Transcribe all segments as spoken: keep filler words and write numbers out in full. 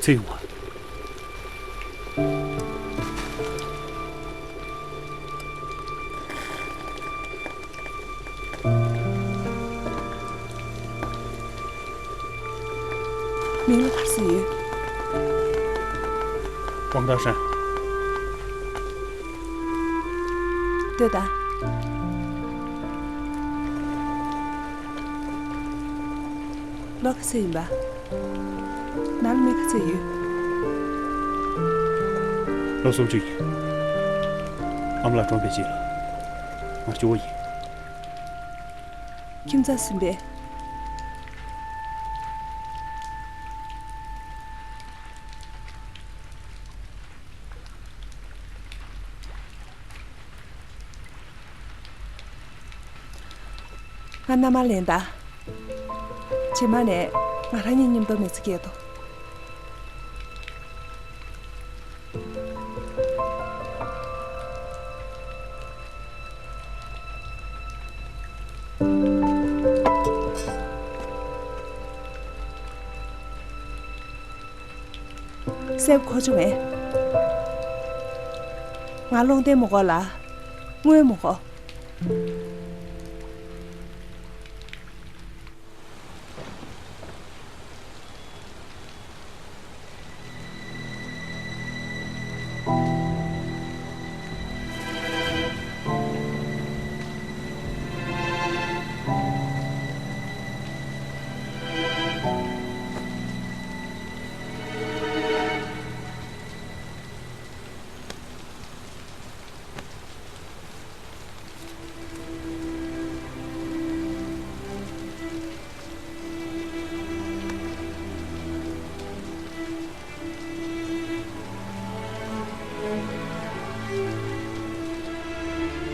ཚེ་ཡོང་བ། མིང་ལ་ག་རེ་ཟེར་ཡོད། ཝང་ཏཱ་ཧྲན། ལྟོས་དང་། ལོ་ག་ཚོད་ཡིན་པ། ནང་ལ་མི་ག་ཚོད་ཡོད། ལོ་སུམ་ཅུ་ཡིན། ཨ་མ་ལགས་གྲོངས་པའི་རྗེས་ལ་ང་གཅིག་པོ་ཡིན། ཁྱིམ་ཚང་ཟིན་པས། ང་མནའ་མ་ལེན་དང་། རྗེས་མ་ནས་ང་རང་གཉིས་མཉམ་དུ་མི་ཚེ་སྐྱེལ་དོ། སེམས་ཁོ་ཆུ་མེད། ང་ལུང་བསྟན་མི་དགོས་ལ། དངུལ་མི་དགོས།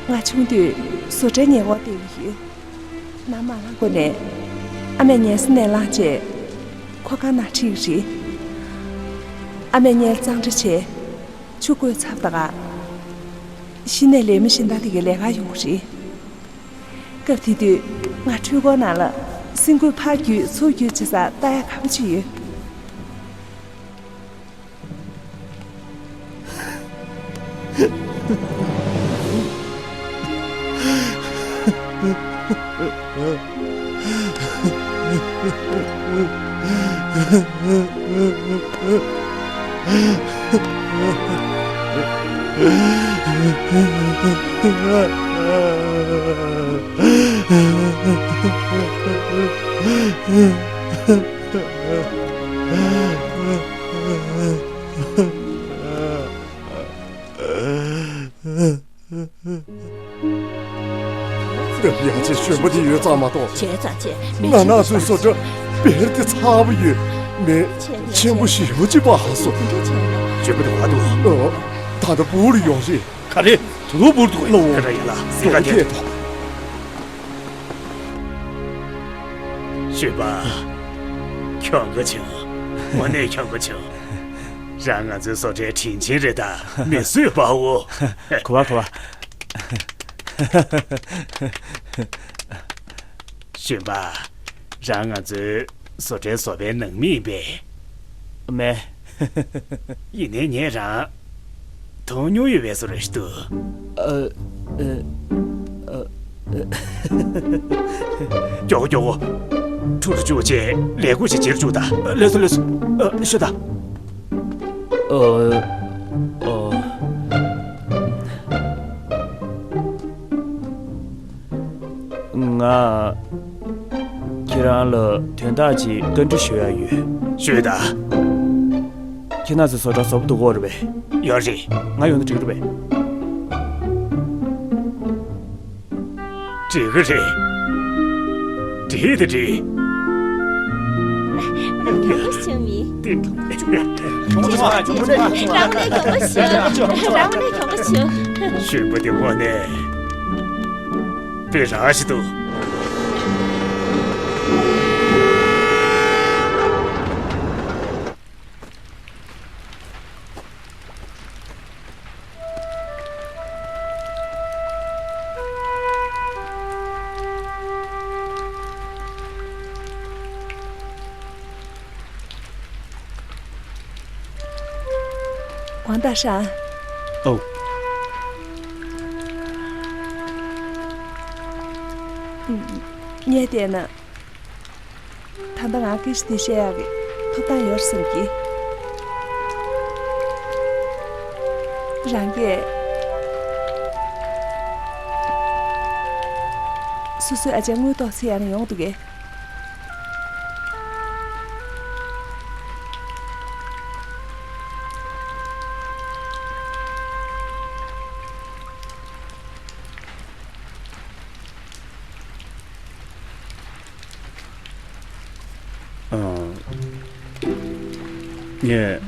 ང་ཆུང་དུས་བཟོ་གྲྭའི་ཉེ་འཁོར་བསྡད་ཀྱི་ཡོད། ནམ་མ་ལངས་གོང་ནས་ཨ་མས་ཉལ་ས་ནས་ལངས་རྗེས་འཁོར་ཁང་ནང་ཁྲིད་ཀྱི་རེད། ཨ་མས་ཉལ་གཙང་སྦྲ་བྱས། ཆུ་བསྐོལ་ཚར་བ་དང་། གཞི་ནས་ལས་མི་གཞན་དག་དེ་གའི་ལས་ཀར་ཡོང་གི་རེད། སྐབས་དེ་དུས་ང་འཕྲུལ་འཁོར་ནང་ལ་སེམས་འགུལ་ཕར་རྒྱུག་ཚུར་རྒྱུག་བྱེད་ས་ལྟ་ཡག་ག་པར་ཅིག་ཡོད། སྟབས་ཡག་ཆེ་གཞོན་པ་དེ་ཡོད་ཙང་མ་གཏོགས། བྱས་ཙང་བྱས། མི་ང་ཆེན་པོ་ནག་ཚོའི་བཟོ་གྲྭ་བེར་དེ་ཚ་པོ་ཡོད། མི་ཆེན་པོ་ཞེ་པོ་ཅིག་པ་ཧ་སོ། གཞོན་པ་དེ་ག་འདུག་ཨོ། ད་ལྟ་སྦུག་ལ་ཡོང་རེད། ག་རེ། དུ་ལོ་འབུར་འདུག་ལོ། ག་རེ་ཡིན་ལ་སྲིད་ག་དེ། གཞོན་པ། གྱོང་ག་བྱུང་། དངོས་གནས་གྱོང་ག་བྱུང་། རང་ང་ཚོའི་བཟོ་གྲྭའི་དྲིན་ཆེན་རེད་ད། མི་བཟོད་པའོ། གོ་བ་གོ་བ། གཞོན་པ། རང་ང་ཚོའི་བཟོ་གྲྭའི་བཟོ་པའི་ནང་མི་ཡིན་པས། མེད། ཡིན་ནའི་ངས་རང་མཐོང་མྱོང་ཡོད་པའི་བཟོ་འདྲ་ཞིག་འདུག་ཨ། ཨ། ཨ། མགྱོགས་པོ་མགྱོགས་པོ། ཁྲུ་རུ་བཅུག་བྱས་ལས་ཁུངས་ཤིག་བྱེད་རུ་བཅུག་དང་། ལགས་སོ་ལགས་སོ། ཨ། ཤོད་དང་། ཨ། ཨ། ང་ཁྱེད་རང་ལ་དོན་དག་ཅིག་བཀའ་འདྲི་ཞུ་ཡ་ཡོད། ཞུས་དང་། ཁྱེད་རང་ཚོའི་བཟོ་གྲྭ་བཟོ་པོ་འདུག་གོ་རེད་པས། ཡོད་རེད། ང་ཡོང་ན་འགྲིག་རེད་པས། འགྲིག་གི་རེད། འགྲིག་དང་འགྲིག་ང་གྲོངས་པོ་བྱུང་མིན། དེ། རང་དངོས་གནས་གྱོང་པོ་བྱུང་། རང་དངོས་གནས་གྱོང་པོ་བྱུང་། གཞོན་པ་དེ་དངོས་གནས། དཔེ་རང་ཞིག་འདུག་ཝང་ཏ་ཧྲན། ཨོ། ངས་བལྟས་ན། ད་ལྟ་ང་སྐད་ཆ་འདི་བཤད་ཡག་གི་ཐོབ་ཐང་ཡོད་བསམ་གི། རང་གིས་སོ་སོའི་ཨ་ཅག་དངུལ་ཏོག་ཙམ་ཡང་ཡོང་འདུག་གས། ཨ། ངས་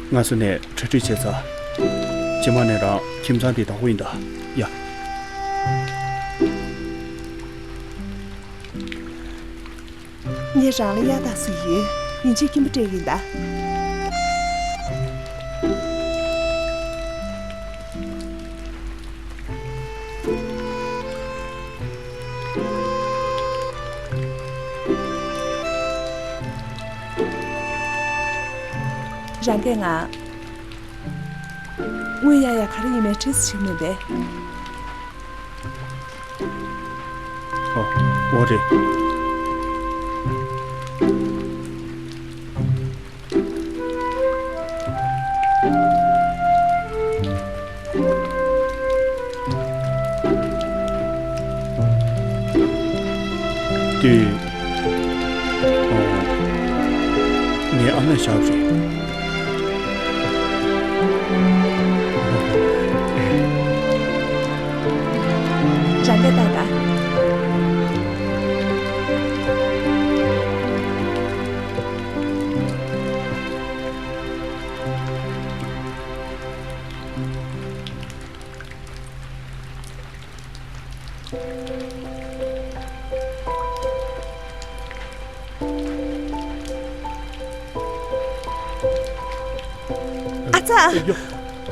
སྔ་ས་ནས་གྲ་སྒྲིག་བྱས་ཚར། རྗེས་མ་ནས་རང་ཁྱིམ་ཚང་འདི་བདག་པོ་ཡིན་ད། ཡ། ངས་རང་ལ་གཡར་དང་ཟེར་གྱི་ཡོད། ཡིན་གཅིག་སྐྱིན་པ་སྤྲད་ཀྱི་ཡིན་ད། རང་གིས་ང་དངུལ་གཡར་ཡག་ག་རེ་ཡིན་མིན་དྲིས་ཟེར་གྱི་མིན་པས། ཨོ། འོ་རེད། དེ། ཨོ། ངའི་ཨ་མས་བཞག་པ་རེད། རང་གིས་ལྟ་དང་། ཨ་ཙ། ཡོ།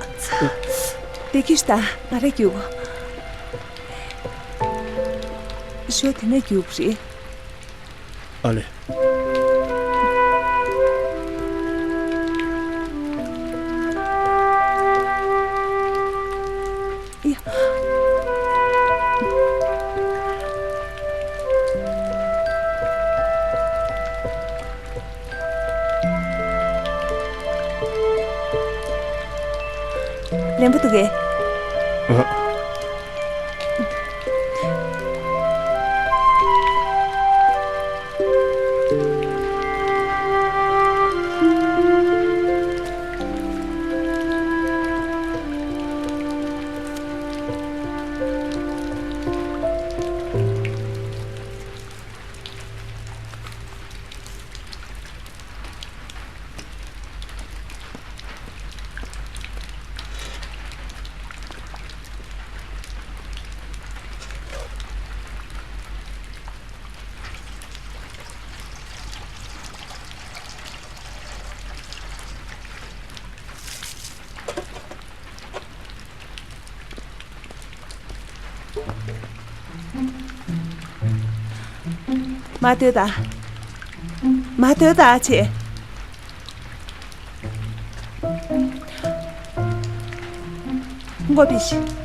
ཨ་ཙ། བདེ་སྐྱིད་ད་ང་རེ་རྒྱུག་ཞོ་དེ་ནས་རྒྱུག་རེད། ཨ་ལེ། ཡ། ལེན་པོ་འདུག་གས། ཨ། མ་སྡོད་ད། མ་སྡོད་ད་ཨ་ཅེ། མགོ་ཕྱེས་ཤིག་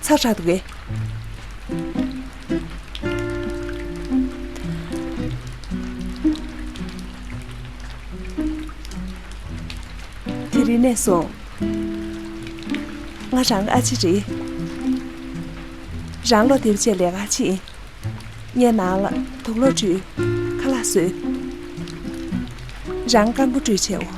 ཚ་དྲགས་འདུག་གས། དེ་རིང་ནས་བཟུང་ང་རང་ཨ་ཅེ་རེད། རང་བློ་བདེ་བྱས་ལས་ཀ་བྱེད། ངས་ནང་ལ་དུག་ལོག་བཀྲུས། ཁ་ལག་བཟོས། རང་རྐང་པ་བཀྲུས་བྱས་འོ།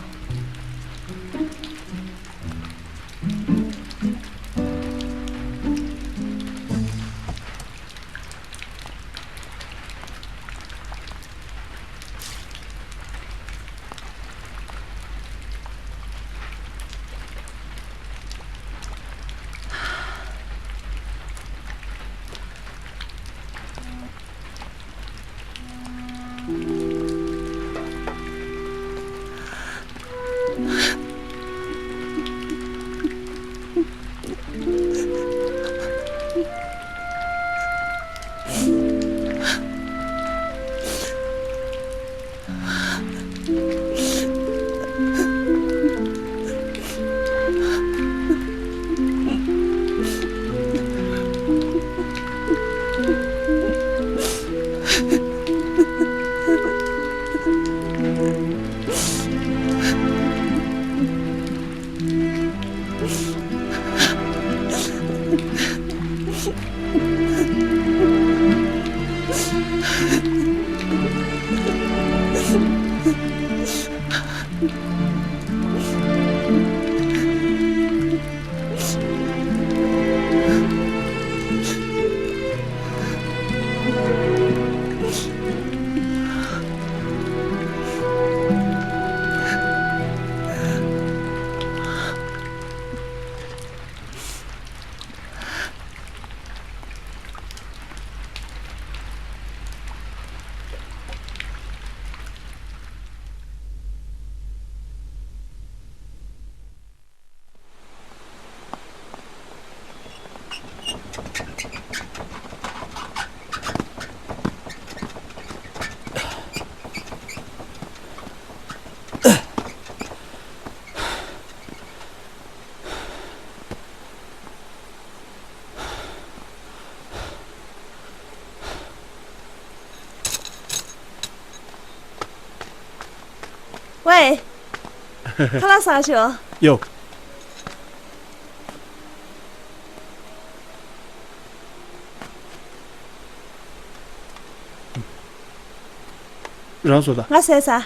ཝེ། ཁ་ལག་ཟ་ཤོག་ཡོ། རང་བཟོ་ད། ང་ཟས་ཟ། ཨ།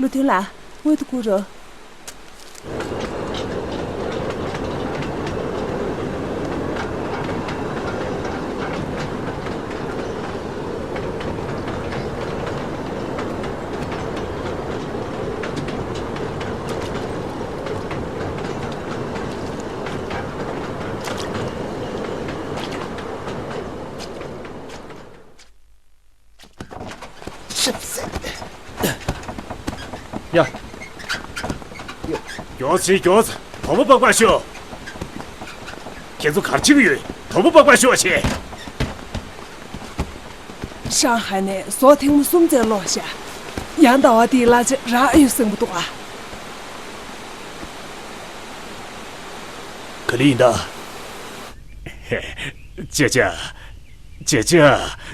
ལུ་ཐུན་ལ། སྔོན་དུ་བསྐུར་རོགས། ཡ། མགྱོགས་བྱེད་མགྱོགས། དོམ་པོ་པགས་པ་ཤོག་ཁྱེད་ཚོ་གར་ཕྱིན་གྱི་ཡོད། དོམ་པོ་པགས་པ་ཤོག་བྱེད། ཧྲང་ཧའེ་ནས་ཟོག་ཐེངས་མ་གསུམ་ཙམ་སློག་ཤག་ཡང་ཟླ་བ་འདིའི་གླ་ཆ་རག་ཡོད་བསམ་གྱི་འདུག་ག་ག་ལེ་ཡིན་ད། ཅེ་ཅེ། ཅེ་ཅེ།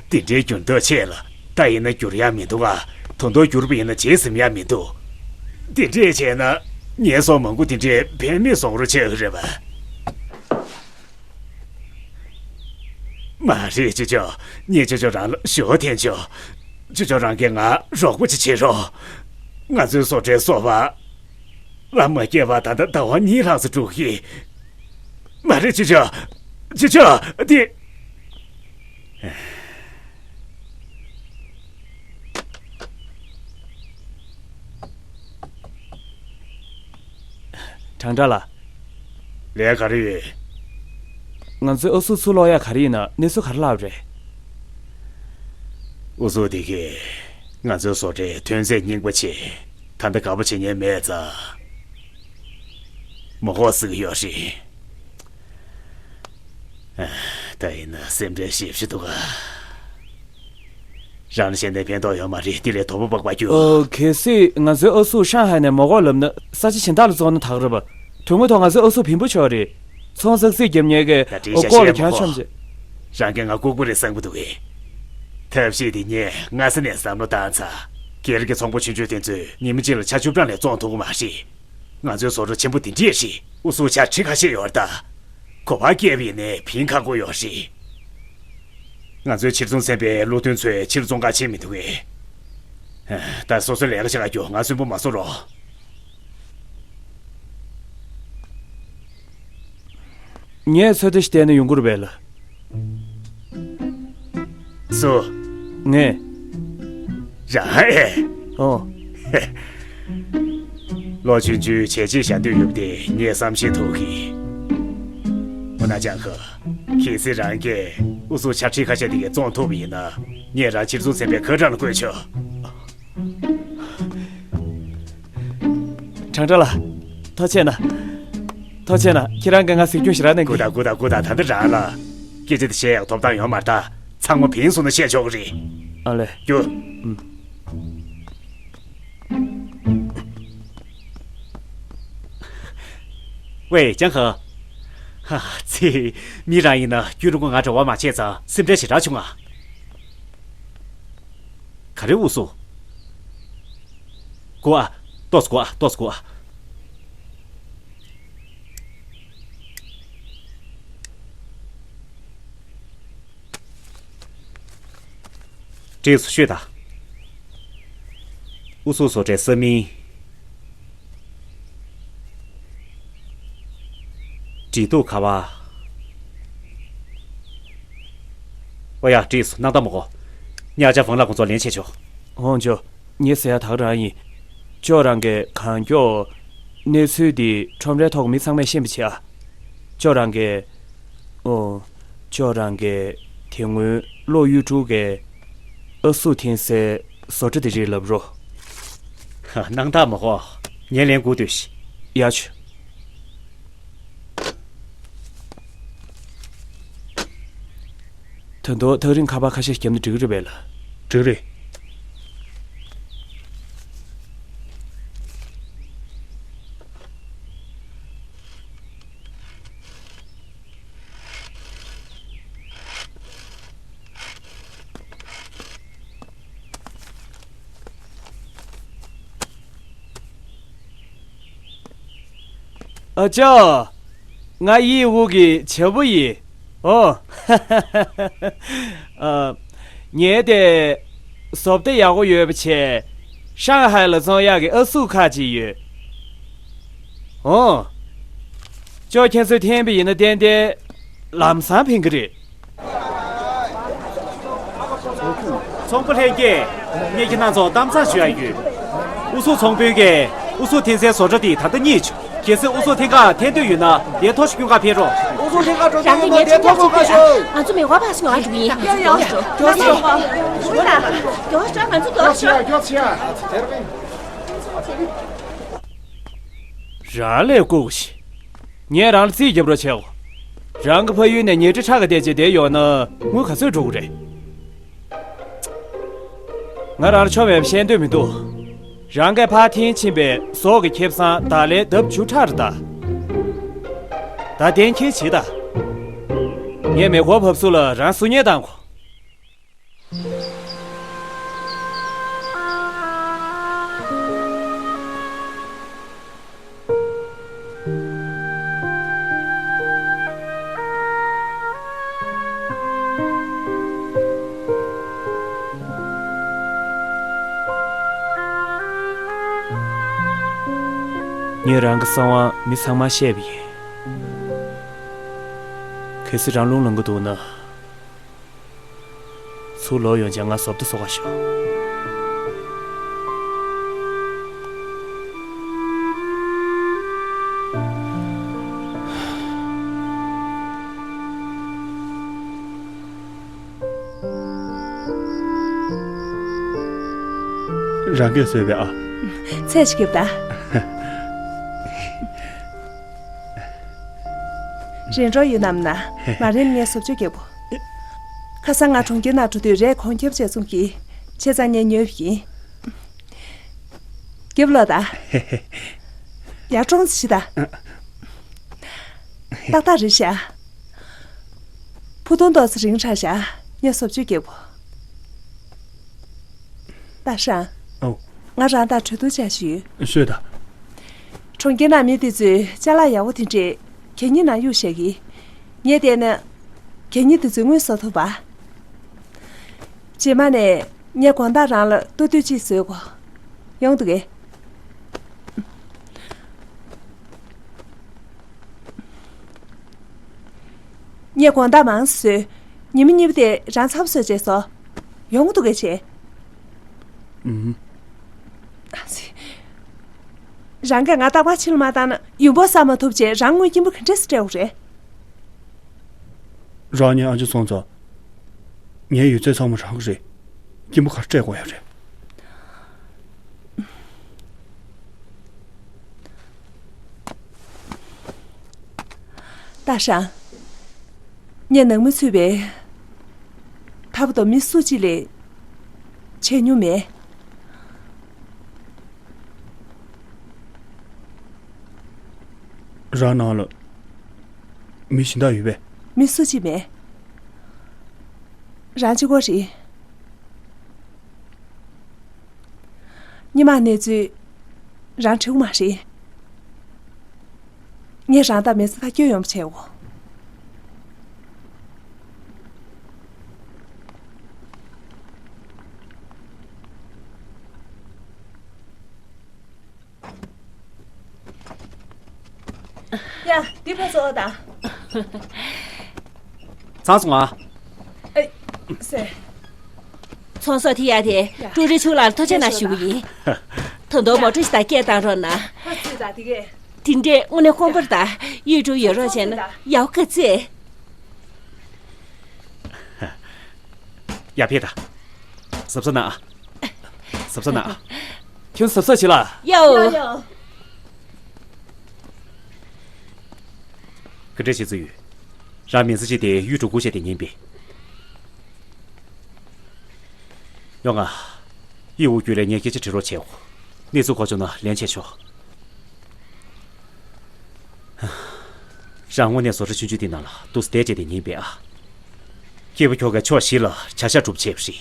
དེ་འདྲའི་འགྱུར་ལྡོག་ཆེ་ལ། ད་ཡིན་ན་འགྱུར་ཡག་མི་འདུག་ག་ད་དུང་འགྱུར་བ་ཡིན་ན་བརྗེད་ཟིན་ཡག་མི་འདུག་དེ་འདྲས་བྱས་ན་ངའི་ཟོག་མང་པོ་དེ་འདྲས་ཕན་མེད་བཟོ་འདྲ་ཆགས་ཀྱི་རེད་པ། མ་རེད། ཅོ་ཅོ། ངས་ཅོ་ཅོ་རང་ལ་ཞུ་བ་འཐེན་ཆོག་ཅོ་ཅོ་རང་གིས་ང་རོགས་པ་ཅིག་བྱེད་རོགས། ང་ཚོའི་བཟོ་གྲྭའི་སོ་པ་ལ་མ་སྐྱེས་པ་ད་ལྟ་ཟླ་བ་གཉིས་ལྷག་ཙམ་འགྲོ་གི། མ་རེད། ཅོ་ཅོ། ཅོ་ཅོ། དེ། ཁྲང་ཁྲ་ལགས། ལས་ག་རེ་ཡོད། ང་ཚོའི་ཨུ་ཚུགས་ཚུར་སློག་ཡག་ག་རེ་ཡིན་ན་གནས་ཚུལ་ག་རེ་ལབ་རེད། ཨུ་ཚུགས་དེ་གས་ང་ཚོའི་བཟོ་གྲྭའི་ཐོན་རྫས་རྙིང་པ་བྱས། ད་ལྟ་དགའ་པོ་བྱེད་མཁན་མེད་ཙང་མ་དགོས་ཟེར་གྱི་ཡོད་རེད། ད་ཡིན་ན་སེམས་ཁྲལ་ཞེ་པོ་ཅིག་འདུག་ག་རང་ལ་གཞན་ལྡན་ཕན་ཐོགས་ཡོད་མ་རེད། དེ་ལས་དོ་པོ་པགས་པ་རྒྱུ། ཨོ། གལ་སྲིད་ང་ཚོའི་ཨུ་ཚུགས་ཧྲང་ཧའེ་ནས་མ་དགོས་ལབ་ན་ས་ཆ་གཞན་དག་ལ་བཙོང་ན་དག་རེད་པ། དོན་དངོས་ཐོག་ང་ཚོའི་ཨུ་ཚུགས་བེམ་པོ་ཆགས་རེད། ཚོང་ཙག་ཙིག་རྒྱབ་མཁན་གྱི་ད་དྲིས་ཨོ་ཤ་ལྐོག་ལ་བཤད་མ་གྱོན་ཆོམ་གོ་ཅེས། རང་གིས་ང་ལྐུགས་པ་རེད་བསམ་གྱི་འདུག་གས། ཐབས་ཤེས་དེ་ངས་སྔ་ས་ནས་བསམ་བློ་བཏང་ཚར། སྒེར་གྱི་ཚོང་པ་ཆུང་ཆུང་དེ་ཚོས་ཉི་མ་གཅིག་ལ་ཆ་བཅུ་གྲངས་ལས་བཙོང་ཐུབ་ཀྱི་མ་རེད། ང་ཚོའི་བཟོ་གྲྭ་ཆེན་པོ་དེ་འདྲས་རེད། ཨུ་ཚུགས་ཆ་ཁྲི་ཁ་ཤས་ཡོད་རེད་ད། གོ་བ་སྐྱེས་པ་ཡིན་ནའི་ཕན་ཁག་པོ་ཡོད་རེད། ང་ཚོའི་ཕྱིར་ཚོང་ཚན་པའི་བློ་མཐུན་ཚོས་ཕྱིར་བཙོང་ག་ཕྱིན་མི་འདུག་གས། ད་སོ་སོའི་ལས་ཀ་བྱེད་ག་རྒྱུགས། ང་གསོན་པོ་མ་བཟོ་རོགས། ངས་ཚོད་ལྟ་ཞིག་བལྟས་ན་ཡོང་གི་རེད་པས་ལགས། སུ། ངས། རང་ཨེ། ཨོ། ལོ་ཆུང་ཆུང་བྱས་རྗེས་བཞག་འདོད་ཡོད་པ་དེ་ངས་བསམ་ཤེས་ཐུབ་གི། འོ་ན་ལྕམ་ཁ། གལ་སྲིད་རང་གིས་ཨུ་ཚུགས་ཆ་ཁྲི་ཁ་ཤས་དེ་གས་བཙོང་ཐུབ་པ་ཡིན་ན་ངས་རང་ཕྱིར་ཚོང་ཚན་པའི་ཁ་གྲངས་ལ་བཀོད་ཆོག་ཁྲང་ཁྲ་ལགས། ཐུགས་རྗེ་གནང་། ཐུགས་རྗེ་གནང་། ཁྱེད་རང་གིས་ང་གཟིགས་སྐྱོང་ཞེ་དྲག་གནང་གི། སྒུག་དང་སྒུག་དང་། ད་ལྟ་རང་ལ་སྐད་ཆ་དེ་བཤད་ཡག་ཐོབ་ཐང་ཡོད་མ་རེད་ད། ཚང་མ་བིང་སོང་ན་བཤད་ཆོག་གི་རེད། ཨ་ལས། རྒྱུགས། ཨུམ། ཝེ། ལྕམ་ཁ། ཧ། ཙི། མི་རང་ཡིན་ན་རྒྱུན་རིང་པོ་ང་འབྲེལ་བ་མ་བྱས་ཙང་སེམས་ཁྲལ་ཞེ་དྲག་བྱུང་ང་། ག་རེ། ཨུ་ཚུགས། སྒུག་ཨ། ཏོག་ཙམ་སྒུག་ཨ། ཏོག་ཙམ་སྒུག་ཨ། བྲིས་སོ། ཤོད་དང་། ཨུ་ཚུགས་བཟོ་གྲྭའི་ས་མིང་། འབྲི་དུས་ག་པ། ཨོ་ཡ། བྲིས་སོ། སྣང་དག་མ་དགོས། གཉའ་ཅ་ཧྥང་ལགས་ཁོང་ཚོ་ལེན་བྱས་ཆོག་ཧོང་ཇོ། ངས་ཟེར་ཡ་ད་ག་རང་ཡིན། ཅོ་རང་གིས་གང་མགྱོགས་གནས་ཚུལ་འདི་ཁྲོམ་རའི་ཐོག་མི་ཚང་མས་ཤེས་པ་བྱེད་ཨ། ཅོ་རང་གིས། ཨོ། ཅོ་རང་གིས་དེ་སྔོན་ལོ་གཡུ་དྲུག་གི་ཨ་ཚུགས་འཐེན་སའི་བཟོ་གྲྭ་དེ་རེད་ལབ་རོགས། ཧ། སྣང་དག་མ་དགོས། ངས་ལན་སྒུག་སྡོད་ཤིག་ཡ་ཆུ། ད་དུང་ཐག་རིང་ཁ་པར་ཁ་ཤས་བརྒྱབ་ན་འགྲིག་གི་རེད་པས་ལགས། འགྲིག་རེད། ཨ་ཅག་ང་ཡི་འུ་གི་བྱ་བུ་ཡིན། ཨོ། ཨ། ངའི་དེ་བཟོ་ལྟ་ཡག་པོ་ཡོད་པ་བྱས། ཧྲང་ཧའེ་ལ་བཙོང་ཡག་གི་ཨ་གཟུགས་ཁག་ཅིག་ཡོད། ཨོ། ཅོ་ཁྱེད་ཚོས་འཐེན་པ་ཡིན་ན་ཏན་ཏན་ལམ་སང་ཕན་གི་རེད། ཚོང་པ་ལྷན་རྒྱས། ངས་ཁྱེད་རང་ཚོ་གཏམ་བཟང་ཞུ་ཡ་ཡོད། ཨུ་ཚུགས་ཚོང་དཔོན་གྱིས་ཨུ་ཚུགས་འཐེན་སའི་བཟོ་གྲྭ་འདི་ད་ལྟ་གཉིད་བྱུང་། གལ་སྲིད་ཨུ་ཚུགས་འཐེན་ག་འཐེན་འདོད་ཡོད་ན་ལས་ཐོག་ཞིག་སྐྱོང་ག་ཕེབས་རོགས། ཨུ་ཚུགས་འཐེན་ག་འགྲོ་འདོད་ཡོད་ན་ལས་ཐོག་ཚུགས་ག་ཤོག་ང་ཚོ་མེ་འཁོར་ཕར་ཕྱིན་ང་འགྲོ་གི་ཡིན། ཡོ་ཆེ། ཡོ་ཆེ། ང་ཚོ་ཡོ་ཆེ། རང་ལས་ཀོ་གོ་ཤི། ངས་རང་ལ་རྩིས་རྒྱབ་རོགས་བྱེད་གོ། རང་གི་ཕ་ཡུལ་ནས་ཉལ་ཁྲི་ཁྲ་ག་བལྟས་བྱས་བསྡད་ཡོང་ན་དངུལ་ག་ཚོད་འགྲོ་གི་རེད། ང་རང་ལ་ཆོ་མེད་པ་བཤད་འདོད་མི་འདུག་རང་གིས་ཕར་འཐེན་ཕྱིན་པའི་ཟོག་གི་ཁེ་བཟང་ད་ལན་ལྡབ་བཅུ་ཕྲག་རེད་ད། ད་གཏན་འཁེལ་བྱེད་ད། ངས་མེ་འཁོར་བབས་སུ་ལ་རང་སུ་ཉེ་བཏང་གོ། ངས་རང་གི་གསང་བ་མི་ཚང་མར་བཤད་པ་ཡིན། གལ་སྲིད་རང་རླུང་ལངས་ཀྱི་འདུག་ན། ཚུར་ལོག་ཡོང་བྱས་ང་བཟོ་ལྟ་བཟོ་ག་ཤོག་རང་གིས་བཟོས་པའི་ཨ། ཚད་ཅིག་རྒྱབ་ད། རེ་འགྲོ་ཡོད་ནམ་ན། མ་རེད་ངས་བཟོ་བཅོས་རྒྱབ་གོ། ཁ་སང་ང་གྲོང་ཁྱེར་ནང་འགྲོ་དུས་རས་གོང་ཁྱབ་ཅིག་བཙོང་གི། བྱས་ཙང་ངས་ཉོས་པ་ཡིན། རྒྱབ་ལོག་ད། ཡར་ཀྲོང་ཙི་ཤི་ད། ཏག་ཏག་རེད་ཤག་ཕུ་ཐུང་ཏོག་ཙི་རིང་དྲགས་ཤག་ངས་བཟོ་བཅོས་རྒྱབ་གོ། ཏ་ཧྲང་། ཨོ། ང་རང་དང་གྲོས་བསྡུར་བྱ་ཞིག་ཡོད། ཤོད་དང་། གྲོང་ཁྱེར་ནང་མི་དེ་ཚོས་ཅ་ལག་ཡག་པོ་དེ་འདྲས་གད་སྙིགས་ནང་གཡུག་བཞག་གི། ངས་བལྟས་ན། གད་སྙིགས་དེ་ཚོའི་དངུལ་བཟོ་ཐུབ་པ། རྗེས་མ་ནས་ངས་དགོང་དག་རང་ལ་ལྟོ་དུས་གཅིག་བཟོས་གོ། ཡོང་འདུག་གས། ངས་དགོང་དག་མང་ཙམ་བཟོས། ཉི་མ་གཉིས་པ་དེ་རང་ཚ་པོ་བཟོས་བྱས་སོ། ཡོང་གི་འདུག་གས་བྱས། ཨུམ། ཨ་ཙི། རང་གིས་ང་རྟག་པར་ཕྱི་ལ་མ་བཏང་ན་ཡུམ་བུ་ཟ་མ་ཐུབ་བྱས་རང་དངུལ་སྐྱིན་པ་ག་འདྲས་སེ་སྤྲད་དགོས་རེད། རང་ཉིད་ཨ་ཅེ་སོང་ཙང་། ངའི་ཡོད་ཚད་ཚང་མ་རང་གི་རེད། སྐྱིན་པ་ག་རེ་སྤྲད་དགོས་ཡ་རེད། ཏ་ཧྲང་། ངས་ནང་མི་ཚུད་པའི་ཐབ་ཏོ་མི་སུ་གཅིག་ལས་བྱས་མྱོང་མེད། རང་ནང་ལ་མི་གཞན་དག་ཡོད་པས། མི་སུ་གཅིག་མེད། རང་གཅིག་པོ་རེད། སྔོན་མ་གནས་ཚུལ་རང་དྲན་གྱི་མ་རེད། ངས་རང་དང་མི་ཚེ་མཐའ་འཁྱོལ་ཡོང་བ་བྱས་འོ། ཡ། འདི་ཕར་ཚུར་ཨོ་ད། ཚང་སོང་ང་། ཨེ། སེ། ཚོང་ཟོག་དེ་ཡ་དེ་ཀྲུའུ་རེན་ཆུང་ལགས་ལ་ཐུགས་རྗེ་གནང་ཞུ་གི་ཡིན། ད་དུང་མོ་ཊ་ཞིག་དང་སྐད་བཏང་རོགས་གནང་། ཕར་ཚུར་ད་དེ་གས། དེ་འདྲས་དངོས་གནས་དཀོན་པོ་རེད་ད། གཡུལ་འགྲོ་ཡོད་རོགས་བྱས་ན་ཡག་པོ་ག་ཚོད། ཡར་ཕེབས་དང་། གཟབ་གཟབ་གནང་ཨ། གཟབ་གཟབ་གནང་ཨ། ཁྱོད་གཟབ་གཟབ་བྱེད་ལ། ཡའོ། ཡའོ། ག་འདྲ་བྱེད་རྩིས་ཡོད། རང་མིང་ཚིག་ཅིག་དེ་གཡུ་གྲུ་དགུ་བྱས་ཏེ་ཉན་པས། ཡོང་ང་། ཡིའུ་རྒྱུད་ལས་ངས་སྐད་ཆ་དྲི་རོགས་བྱེད་འོ། གནས་ཚུལ་གོ་ཆོག་ན་ལན་བྱེད་ཆོག། རང་དངོས་གནས་བཟོ་གྲྭ་ཆུང་ཆུང་འདི་ནང་ལ་འདུག་སེ་བསྡད་བྱས་ཏེ་ཉན་པས་ཨ། སྐྱེས་བུ་ཁྱོ་གས་ཕྱོགས་བཞི་ལ་བྱ་བཞག་སྒྲུབ་བྱས་པ་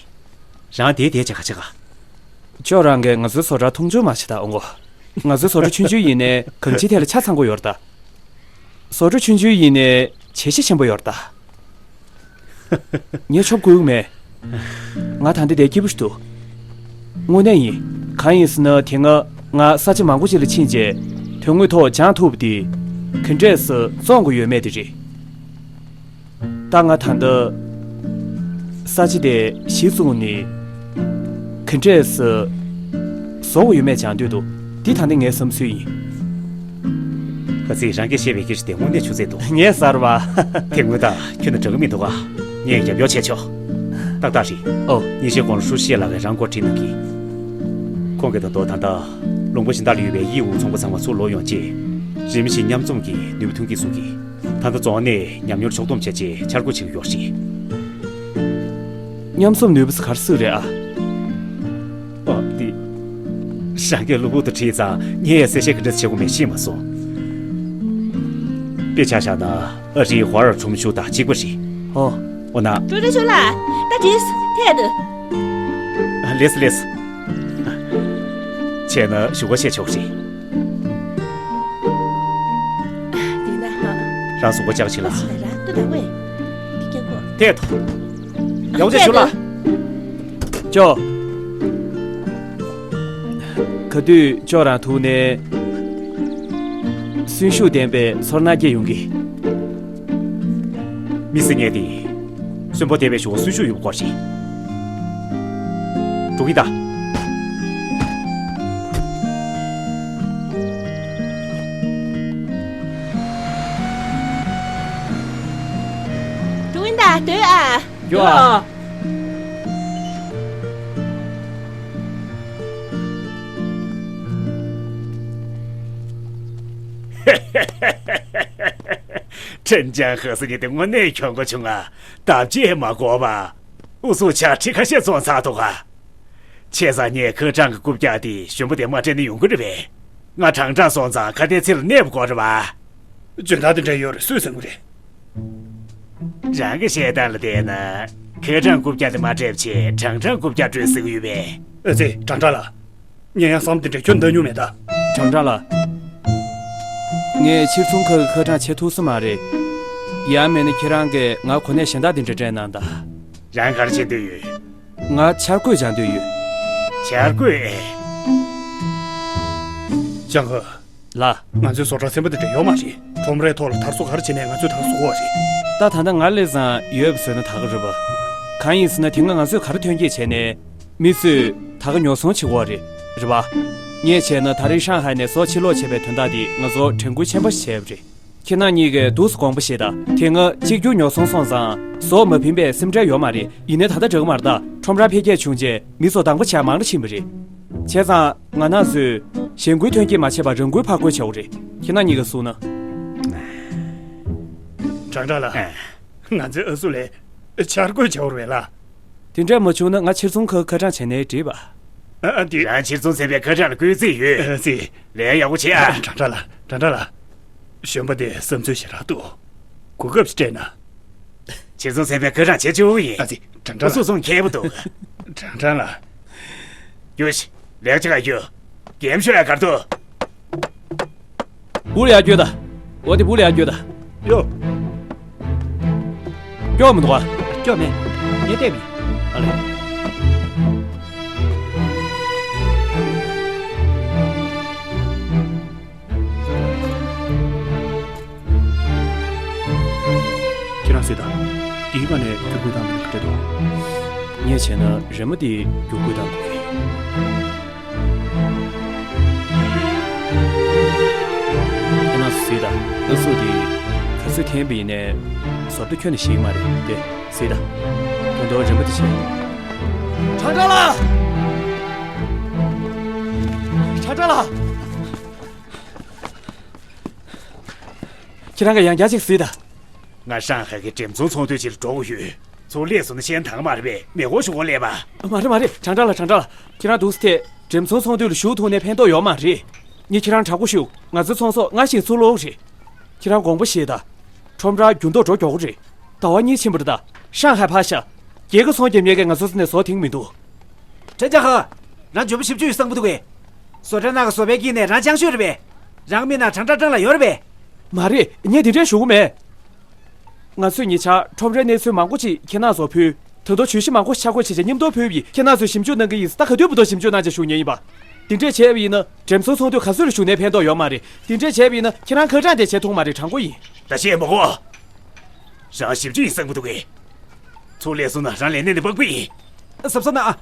རེད། རང་དེའི་དེ་བྱས་ག་བྱེད་ག། ཅོག་རང་གིས་ང་ཚོའི་བཟོ་གྲྭར་མཐོང་ཆུང་མ་བྱེད་དང་ཨོ་གོ། ང་ཚོའི་བཟོ་གྲྭ་ཆུང་ཆུང་ཡིན་ནའི་གང་ཅིའི་ཐད་ལ་ཆ་ཚང་པོ་ཡོད་རེད་ད། བཟོ་གྲྭ་ཆུང་ཆུང་ཡིན་ནའི་བྱས་གཞི་ཆེན་པོ་ཡོད་རེད་ད། ངས་ཆོབ་དགོས་ཀྱི་མེད། ང་ད་ལྟ་བསྡད་སྐྱིད་པོ་ཞིག་འདུག། དངོས་གནས་ཡིན། གང་ཡིན་ཟེར་ན་དེ་སྔ་ང་ས་ཆ་མང་པོ་ཅིག་ལ་ཕྱིན་རྗེས་དོན་དངོས་ཐོག་སྦྱང་ཐུབ་པ་དེ་ག་འདྲས་སེ་བཙོང་དགོས་ཡོད་མེད་དེ་རེད། ད་ང་ད་ལྟ་ས་ཆ་དེ་གཞི་བཙུགས་ནས་ག་འདྲས་སེ་བཟོ་དགོས་ཡོད་མེད་སྦྱང་འདོད་འདུག། འདི་ད་ནི་ངའི་བསམ་ཚུལ་ཡིན། ཁ་ཚིག་རང་གིས་བཤད་པའི་སྐད་ཆ་དེ་དངོས་གནས་ཆུ་ཚད་འདུག། ངས་ཟེར་བ། དེ་དངོས་དང་ཁྱོན་ནས་འདྲ་གི་མི་འདུག་ག། ངས་རྒྱབ་སྐྱོར་བྱས་ཆོག། ཏག་ཏག་རེད། ཨོ། ཉིན་ཤས་གོང་ལ་ཧྲུའུ་ཅི་ལགས་ཀྱིས་རང་སྐོར་ཁྲིད་གནང་གིས། ཁོང་གིས་ད་དུང་ད་ལྟ་ལུང་པ་གཞན་དག་ལ་ཡོད་པའི་ཡིའུ་ཚོང་པ་ཚང་མ་ཚུར་ལོག་ཡོང་རྗེས། རིམ་བཞིན་མཉམ་འཛོམས་ཀྱི་ནུས་པ་ཐོན་གྱི་གསུང་གིས། ད་ལྟ་རྫོང་ནས་ཉམས་མྱོང་ཕྱོགས་བསྡོམས་བྱས་རྗེས་འཆར་འགོད་བྱེད་ཀྱི་ཡོད་རེད། མཉམ་འཛོམས་ནུས་པ་ཟེར་ག་རེ་ཟེར་གྱི་རེད་ཨ། ཨ་དེ། རང་གིས་གློ་བུར་དུ་དྲིས་ཙང་ངས་གསལ་བཤད་ག་འདྲ་བྱེད་དགོས་མེད་ཤེས་མ་སོང་། དཔེ་ཆ་བཞག་ན་ཨ་རིའི་ཧོ་ཨར་ཁྲོམ་གཞུང་དང་གཅིག་པ་རེད། ཨོ། འོ་ན། ཀྲུའུ་ཀྲུའུ་ཞུ་ལགས། ད་དྲིས་ཐད་དུ། ལེས་ལེས། བྱས་ན་ཞུ་བ་བཤད་ཆོག་རེད། འདི་ན་ཧ། རང་གཟུགས་པོ་ལྕགས་ཕྱི་ལ། ཕྱི་ལ་ར་ཏུ་ད་ཝེ། འདི་སྐྱེ་གོ། ཐད་དུ། ཡག་པོ་ཞུ་ལ། ཅོ། ག་དུས་ཅོ་རང་ཐུག་ནས། གསོན་ཤུགས་ལྡན་པའི་ཚོར་སྣང་སྐྱེ་ཡོང་གི། མི་སེར་ངས་དེ། གསོན་པོ་བསྡད་པའི་གཞུག་གུ་གསོན་ཤུགས་ཡོད་པ་དགོས་ཤིང་། འགྲོ་གི་ད། འགྲོ་གི་ད་སྡོད་ཨ། ཡོ་ཨ། ཁྲིན་ཅང་ཧེ་སི་ཉིན་དེ་དངོས་གནས་གྱོང་གུན་བྱུང་ང་། ལྡབ་གཅིག་མ་འགོར་བར། ཨུ་ཚུགས་ཆ་ཁྲི་ཁ་ཤས་བཙོང་ཚར་འདུག་ག། བྱས་ཙང་ངས་ཁ་གྲངས་ཀྱི་རྐུབ་བཀྱག་དེ་གཞོན་པ་དེ་མ་སྤྲད་ན་ཡོང་གི་རེད་པས། ང་གྲངས་གྲངས་སོང་ཙང་ཁ་བརྡའི་ཚིག་ལ་གནས་པ་དགོས་རེད་པ། འཇོན་ཐང་དེ་འདྲ་ཡོད་རེད་སུས་ཟིན་གི་རེད། རང་གི་བཤད་སྟངས་ལ་བལྟས་ན། ཁ་གྲངས་རྐུབ་བཀྱག་དེ་མ་སྤྲད་བྱས་གྲངས་གྲངས་རྐུབ་བཀྱག་སྤྲོད་སྲིད་གི་ཡོད་པས། ཨ་ཙི་གྲངས་གྲངས་ལགས། ངས་ཡང་བསམ་དེ་འདྲ་ཁྱོན་བཏང་མྱོང་མེད་ད། གྲངས་གྲངས་ལགས། ངས་ཕྱིར་ཚོང་ཁང་གི་ཁ་གྲངས་བྱེད་ཐུབ་ས་མ་རེད། ཡང་མིན་ན་ཁྱེད་རང་གིས་ང་གོ་གནས་གཞན་དག་དེ་འདྲ་སྤྲད་གནང་ད། རང་ག་རེ་བྱེད་འདོད་ཡོད། ང་འཆར་འགོད་སྦྱང་འདོད་ཡོད། འཆར་འགོད་ཨེ། ལྕང་ཧོ། ལགས། ང་ཚོའི་བཟོ་གྲྭ་ཚན་པ་དེ་འདྲ་ཡོད་མ་རེད། ཁྲོམ་རའི་ཐོག་ལ་དར་སོ་ག་རེ་བྱས་ནས་ང་ཚོས་དར་སོ་དགོས་རེད། ད་ད་ལྟ་ང་ལས་བཟང་ཡོད་པ་བཟོས་ན་ད་ག་རེད་པ། གང་ཡིན་ཟེར་ན་དེ་སྔ་ང་ཚོས་ག་རེ་ཐོན་སྐྱེད་བྱས་ནས་མི་ཚོས་ད་ག་ཉོ་ཚོང་བྱེད་དགོས་རེད། རེད་པ། ངས་བྱས་ན་ད་རེས་ཧྲང་ཧའེ་ནས་བཟོ་ཕྱིར་ལོག་བྱས་པའི་དོན་དག་འདི་ང་ཚོ་དྲན་སྐུལ་ཆེན་པོ་ཞིག་བྱས་པ་རེད། ཁྱེད་རྣམ་གཉིས་ཀས་འདུག་སེ་དགོངས་པ་བཞེས་དང་། དེ་སྔ་གཅིག་གྱུར་ཉོ་ཚོང་སོང་ཙང་བཟོ་མ་ཕིན་པའི་སེམས་ཁྲལ་ཡོད་མ་རེད། ཡིན་ནའི་ད་ལྟ་འདྲ་གི་མ་རེད་ད། ཁྲོམ་ར་འཕེལ་རྒྱས་བྱུང་རྗེས་མི་ཚོ་དང་པོ་བྱས་མང་རུ་ཕྱིན་པ་རེད། བྱས་ཙང་ང་རང་ཚོས་གཞན་ཁུལ་ཐོན་སྐྱེད་མ་བྱས་པར་རང་ཁུལ་ཕར་རྒོལ་བྱེད་དགོས་རེད། ཁྱེད་རྣམ་གཉིས་ཀས་གསུངས་ན། ཁྲང་ཁྲང་ལགས། ཨ། ང་ཚོའི་ཨ་སུ་ལས་འཆར་འགོད་བྱེད་དགོས་རེད་ལ། དེ་འདྲ་མ་བྱུང་ན་ང་ཕྱིར་ཚོང་ཁང་ཁ་གྲངས་བྱས་ནའི་འགྲིག་པ། ཨ་ཨ་འདི། རང་ཕྱིར་ཚོང་ཚན་པའི་ཁ་གྲངས་ལ་བསྐུལ་རྩིས་ཡོད། ཨ་ཙི། ལས་ཡག་པོ་བྱེད་ཨ། ཁྲང་ཁྲང་ལགས། ཁྲང་ཁྲང་ལགས། གཞོན་པ་དེ་བསམ་ཚུལ་ཞེ་དྲག་འདུག། གོ་སྐབས་ཤིག་སྤྲད་ན། ཕྱིར་ཚོང་ཚན་པའི་ཁ་གྲངས་བྱེད་ཆོག་ཡིན། ཨ་ཙི། ཁྲང་ཁྲང་ལགས། སུ་གསུང་མཁས་པོ་འདུག། ཁྲང་ཁྲང་ལགས། ཡོ་ཤི། ལས་ཀ་བྱེད་ག་ཡོད། གེམ་ཤོ་ཡ་གར་དུ། བུ་ལ་ཡར་སྐྱོད་ད། འོ་དེ་བུ་ལ་ཡར་སྐྱོད་ད། ཡོ། སྐྱོ་མི་འདུག་ཨ། སྐྱོ་མེད། ངས་བལྟས་མེད། ཨ་ལས། ཁྱེད་རང་གཟིགས་དང་། འདིའི་ཁ་ནས་བསྒྱུར་བཀོད་བཏང་བ་འདྲ་འདུག། ངས་བྱས་ན་རི་མོ་འདི་བསྒྱུར་བཀོད་བཏང་དགོས་ཀྱི། ཁྱེད་རང་གཟིགས་དང་། ཨ་སུ་འདི་ག་ཚོད་འཐེན་པ་ཡིན་ནའི་བཟོ་ལྟ་ཁྱོན་ནས་ཞིག་མ་རེད་དེ། གཟིགས་དང་། ད་དུང་རི་མོ་འདི་བྱས། ཁྲང་ཁྲང་ལགས། ཁྲང་ཁྲང་ལགས། ཁྱེད་རང་གིས་ཡང་བསྐྱར་ཅིག་གཟིགས་དང་། ང་ཧྲང་ཧའེ་གི་འགྲེམས་ཚོང་ཚོང་དུད་ཅིག་ལ་འགྲོ་དགོས་ཡོད། ཚུར་སླེབས་སོང་ན་ཤེས་ཐང་མ་རེད་པས། མེ་འཁོར་ཞུ་སྒོ་སླེབས་པ། མ་རེད་མ་རེད། ཁྲང་ཀྲང་ལགས། ཁྲང་ཀྲང་ལགས། ཁྱེད་རང་འདུག་སེ་ཐལ། འགྲེམས་ཚོང་ཚོང་དུད་ལ་ཞུགས་ཐུབ་ནའི་ཕན་ཐོགས་ཡོད་མ་རེད། ངས་ཁྱེད་རང་དྲག་པོ་ཞུ། ང་ཚོའི་ཚོང་ཟོག་སྔར་བཞིན་ཚུར་སློག་རེད། ཁྱེད་རང་དགོངས་པ་བཞེས་དང་། ཁྲོམ་ར་འགྱུར་ལྡོག་འགྲོ་མགྱོགས་པོ་རེད། ཟླ་བ་གཉིས་ཕྱིན་པ་རེད་ད། ཧྲང་ཧའེ་ཕར་བཞག་རྒྱལ་ཁབ་ཚོང་རྒྱབ་མཁན་གྱིས་ང་ཚོ་ཚོ་ནས་བཟོ་ཐེངས་མི་འདུག་ཁྲེན་ཅང་ཧེ། རང་འཇོན་པོ་ཞེ་པོ་ཅིག་ཡོད་བསམ་གྱི་འདུག་གས། བཟོ་གྲྭ་ནང་གི་བཟོ་པའི་དཀྱིལ་ནས་རང་རྐྱང་ཤོས་རེད་པས། རང་མིག་ནང་ཁྲང་ཀྲང་ཀྲང་ལགས་ཡོད་རེད་པས། མ་རེད། ངས་དེ་འདྲས་ཞུ་གི་མེད། ང་ཚོས་ཉེ་ཆར་ཁྲོམ་རའི་གནས་ཚུལ་མང་པོ་ཅིག་ཁྱེད་རང་ཚོར་ཕུལ། ད་དུང་བརྗོད་གཞི་མང་པོ་ཞིག་ཆ་བགོས་བྱས་བྱས་མཉམ་དུ་ཕུལ་བ་ཡིན། ཁྱེད་རང་ཚོས་ཞིབ་འཇུག་གནང་གི་ཡིན། ད་ག་དུས་བར་དུ་ཞིབ་འཇུག་གནང་བྱས་ཞུ་མཁན་ཡིན་པ། དེ་འདྲས་བྱས་པ་ཡིན་ན་འགྲེམས་ཚོང་ཚོང་དུད་ག་ཚོད་ལ་ཞུགས་ནའི་ཕན་ཐོགས་ཡོད་མ་རེད། དེ་འདྲས་བྱས་པ་ཡིན་ན་ཁྱེད་རང་ཁ་གྲངས་དེ་བྱེད་ཐུབ་མ་རེད། དྲང་པོ་ཡིན། ད་བཤད་མ་དགོས། རང་ཞིབ་འཇུག་ཡིན་བསམ་གྱི་འདུག་གས། ཚུར་སླེབས་སོང་ན་རང་ལས་གནས་ནས་སྤང་པོ་ཡིན། གཟབ་གཟབ་གནང་ཨ།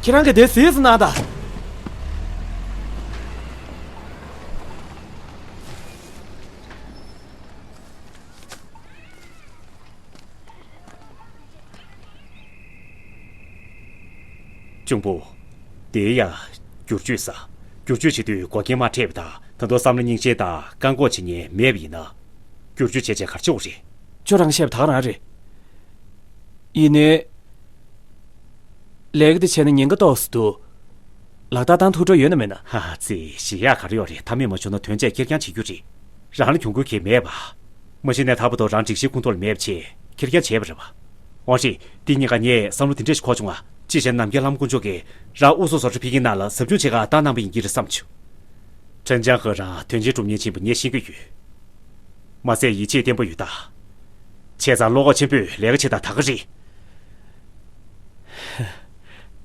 ཁྱེད་རང་གིས་དེ་གཟིགས་སུ་གནང་དང་། གཅུང་པོ། དེ་ཡ། བསྒྱུར་བཅོས་ས། བསྒྱུར་བཅོས་བྱེད་དུས་འགོག་རྐྱེན་མ་འཕྲད་པ་དང་། ད་དུང་བསམ་བློ་རྙིང་ཅན་དང་བཀག་འགོག་བྱེད་མཁན་མེད་པ་ཡིན་ན། བསྒྱུར་བཅོས་བྱས་བྱས་ག་རེ་བྱེད་དགོས་རེད། ཁྱོད་རང་བཤད་པ་ད་ག་རང་རེད། ཡིན་ནའི། ལས་ཀ་དེ་བྱས་ན་ཉེན་ཁ་ཏོག་ཙམ་འདུག་ལག་བསྟར་བཏང་ཐུབ་འགྲོ་ཡོད་ན་མེད་ན། ཧ་ཧ་ཙི། ཞེད་ཡག་ག་རེ་ཡོད་རེད། མཐའ་མེད་མ་བྱུང་ན་དོན་ཆེད་ཁེར་རྐྱང་བྱེད་རྒྱུ་རེད། རང་ལ་གྱོང་གུད་གང་ཡང་མེད་པ། མ་གཞི་ནས་ད་བར་དུ་རང་སྒྲིག་གཞིའི་ཁོངས་གཏོགས་ལ་མེད་པ་བྱས་ཁེར་རྐྱང་བྱས་པ་རེད་པ། འོ་རེད། འདི་གཉིས་ཀ་ངས་བསམ་བློ་དེ་འདྲ་ཞིག་འཁོར་བྱུང་ང་། ཅི་བྱས་ནམ་མཁའི་ལྷ་མོ་དཀོན་མཆོག་གིས་རང་དབུ་གསོ་བཟོ་གྲྭ་ཕུད་མཁན་རྣམས་ལ་ཟབ་སྦྱོང་བྱེད་གར་བཏང་གནང་བ་ཡིན་གྱི་རེད་བསམ་བྱུང་། ཁྲེན་ཅང་ཧེ་རང་དོན་ཆེན་སྒྲུབ་མཁན་ཡིན་པ་ངས་ཤེས་ཀྱི་ཡོད། མ་ཟད་ཡིད་ཆེས་བརྟན་པོ་ཡོད་ད། བྱས་ཙང་བློ་ཁོག་ཆེན་པོས་ལས་ཀ་བྱེད་དང་། ད་ག་རེད།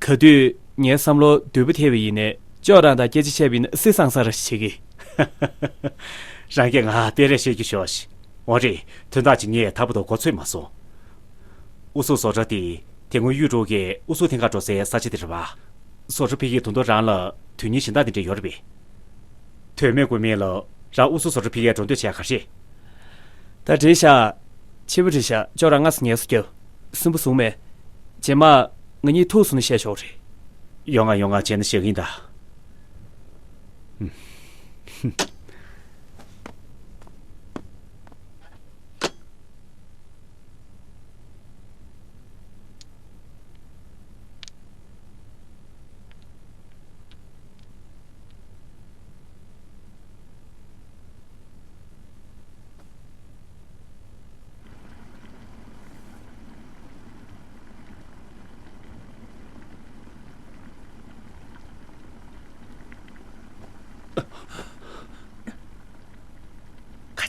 ག་དུས་ངའི་བསམ་བློ་བདུད་པོ་ཐེབས་པ་ཡིན་ནའི་ཅོག་རང་དང་སྐད་ཆ་བཤད་པ་ཡིན་ན་སི་སང་སང་ར་ཞིག་བྱེད་ཀི། རང་གིས་ང་སྤེལ་རེས་བཤད་རྒྱུ་ཤོག་ཤིག་འོ་རེད། དོན་དག་ཅིག་ངས་ད་བར་དུ་མགོ་ཚོད་མ་སོང་། ཨུ་སུ་བཟོ་གྲྭ་དེ་དེ་སྔོན་གཡུ་ཀྲོའུ་གིས་ཨུ་སུ་ཐེངས་ཁ་འགྲོ་སའི་ས་ཆ་དེ་རེད་པ། བཟོ་གྲྭ་ཕུད་མཁན་དོན་དུ་རང་ལ་དོན་སྙིང་གཞན་དག་དེ་འདྲ་ཡོད་རེད་པས། དོན་མེད་དགོས་མེད་ལ་རང་ཨུ་སུ་བཟོ་གྲྭ་ཕུད་མཁན་འགྲོ་འདོད་བྱས་ག་རེད། ད་འགྲིག་ཤག་ཕྱི་པོ་འགྲིག་ཤག་ཅོག་རང་སྔ་ས་ངལ་གསོ་རྒྱབ། སུན་པོ་བཟུང་མེད། རྗེས་མ་ང་གཉིས་ཐུག་སོང་ན་བཤད་ཆོག་རེད། ཡོང་ང་ཡོང་ང་བྱས་ན་བཞག་གི་ཡིན་ད། ག་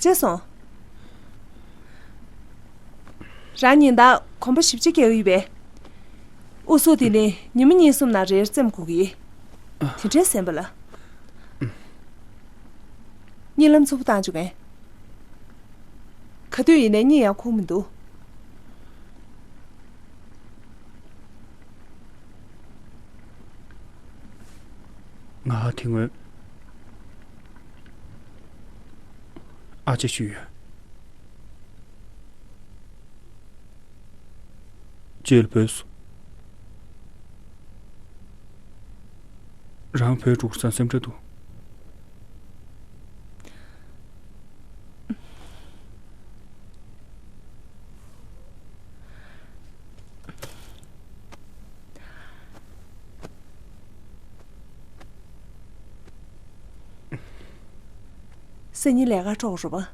བྱས་སོང་། རང་ཉིན་ལྟར་གོམ་པ་ཞིབ་ཅིག་རྒྱག་གི་ཡོད་པས། ཨུ་སུ་དེ་ནི་ཉི་མ་གཉིས་གསུམ་ནང་རེར་རྩེད་མོ་སྒུག་གི་ཡིན། དེ་འདྲའི་གཟན་པ་ལ། གཉིད་ལམ་འཚུབ་པོ་བཏང་བཅུག་མཁན། ག་དུས་ཡིན་ནའི་གཉིད་ཡང་ཁུག་མི་འདུག་ང་དེ་སྔོན་ཨ་ཅེ་ཞུས་ཡོད། རྗེས་ལ་བོས་སོང་། རང་བོད་འགྲོ་དགོས་བསམ་སེམས་ཁྲལ་འདུག་སང་ཉིན་ལས་ཀར་འགྲོ་དགོས་རེད་པ།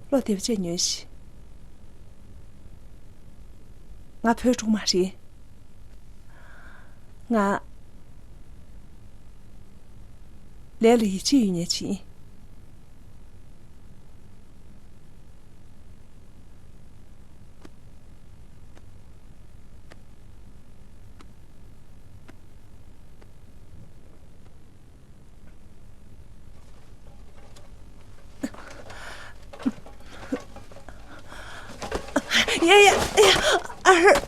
བློ་བདེ་པོ་བྱས་ཉོན་ཞིག་ང་བོད་འགྲོ་མ་རེད། ང་ལས་ལ་ཡིད་ཆེས་ཡོད་མཁན་ཅིག་ཡིན། ཡ་ཡ་ཡ། ཨར། ཡ།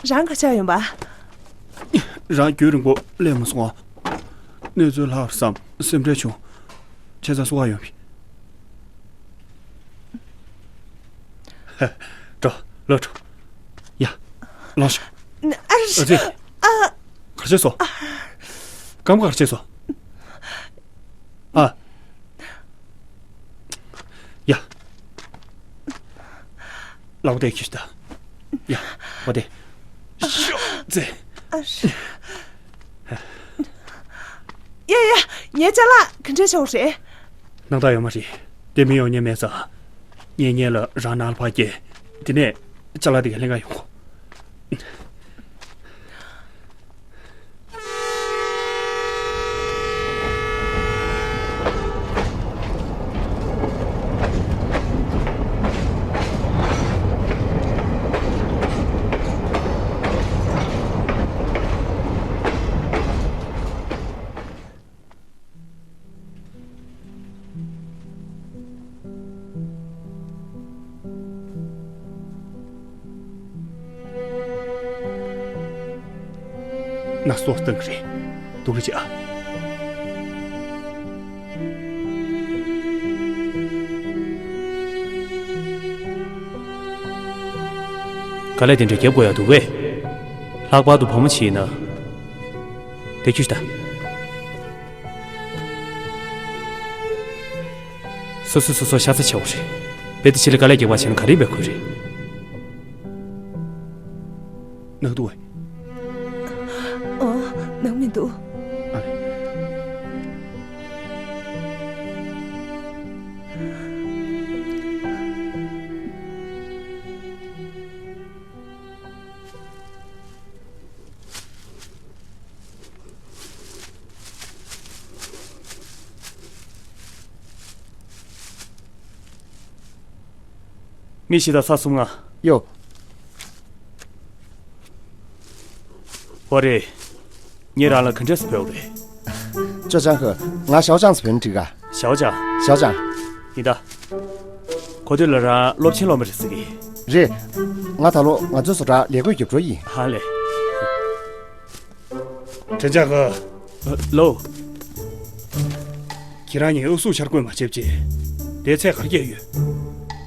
རང་ག་ཆགས་ཡོང་པ། རང་རྒྱུན་རིང་པོ་སླེབས་མ་སོང་ཨ། གནས་ཚུལ་ལྷག་བསམ་སེམས་ཁྲལ་བྱུང་། བྱས་ཙང་བསུ་བ་ཡོང་བ་ཡིན། འགྲོ། ལོག་འགྲོ། ཡ། ལོག་ཤོག་ཨ་ཙི། ཨ། ག་རེ་བྱས་སོང་། རྐང་པ་ག་རེ་བྱས་སོང་། ཨ། ཡ། ལག་པ་དེ་ཁྱེར་ཤོག་ད། ཡ། བ་དེ། ཤོག་ཙེ། ཨ་ཧྲི། ཡ་ཡ། ངའི་ཅ་ལག་ག་འདྲ་བྱུང་རེད། སྣང་དག་ཡོད་མ་རེད། དེ་མི་ཡོང་ཉེན་མེད་ཙང་། ངས་ངེད་ལ་རང་ནང་ལ་ཕར་སྐྱེལ། དེ་ནས་ཅ་ལག་དེ་ག་ལེན་ག་ཡོང་གོ། ན་སོ་སྟོན་གི་རེད། འདུག་རེད་ཅེ་ཨ། དཀའ་ལས་དེ་འདྲ་རྒྱབ་དགོས་ཡ་འདུག་པས། ལྷག་པར་དུ་བུ་མོ་ཅིག་ཡིན་ན། དེ་ཁྱོད་ད། སོ་སོ་སོ་སོ་ཤ་ཚ་ཆེ་བོ་རེད། དཔེ་དེ་ཕྱི་ལ་དཀའ་ལས་རྒྱག་པ་བྱས་ན་ག་རེ་འབད་དགོས་རེད། ནག་འདུག་བས། ཨོ། ནག་མི་འདུག་ཨ་ལེ། མི་བཞི་དང་ས་གསུམ་ལྔ། ཡོ། ཨོ་རེད། ངས་རང་ལ་ག་འདྲས་སེ་བོས་རེད། ཅོ་ཅང་ཧི། ང་ཞའོ་ཅང་ཟེར་བོས་ན་འགྲིག་ག་ཞའོ་ཅང་། ཞའོ་ཅང་། ཡིན་ད། གོ་ཐོས་ལ་རང་སློབ་ཆེན་སློབ་མ་རེད་ཟེར་གི་རེད། ང་ད་ལོ་ང་ཚོའི་བཟོ་གྲྭར་ལས་བགོས་རྒྱབ་འགྲོ་ཡིན། ཧ་ལས། དྲན་ཅག་གི་ལོ། ཁྱེད་རང་གཉིས་ཨུ་སུ་འཆར་འགོད་མ་བྱེད་ཅེས། དེ་ཚད་ག་རེ་བསྐྱལ་ཡོད།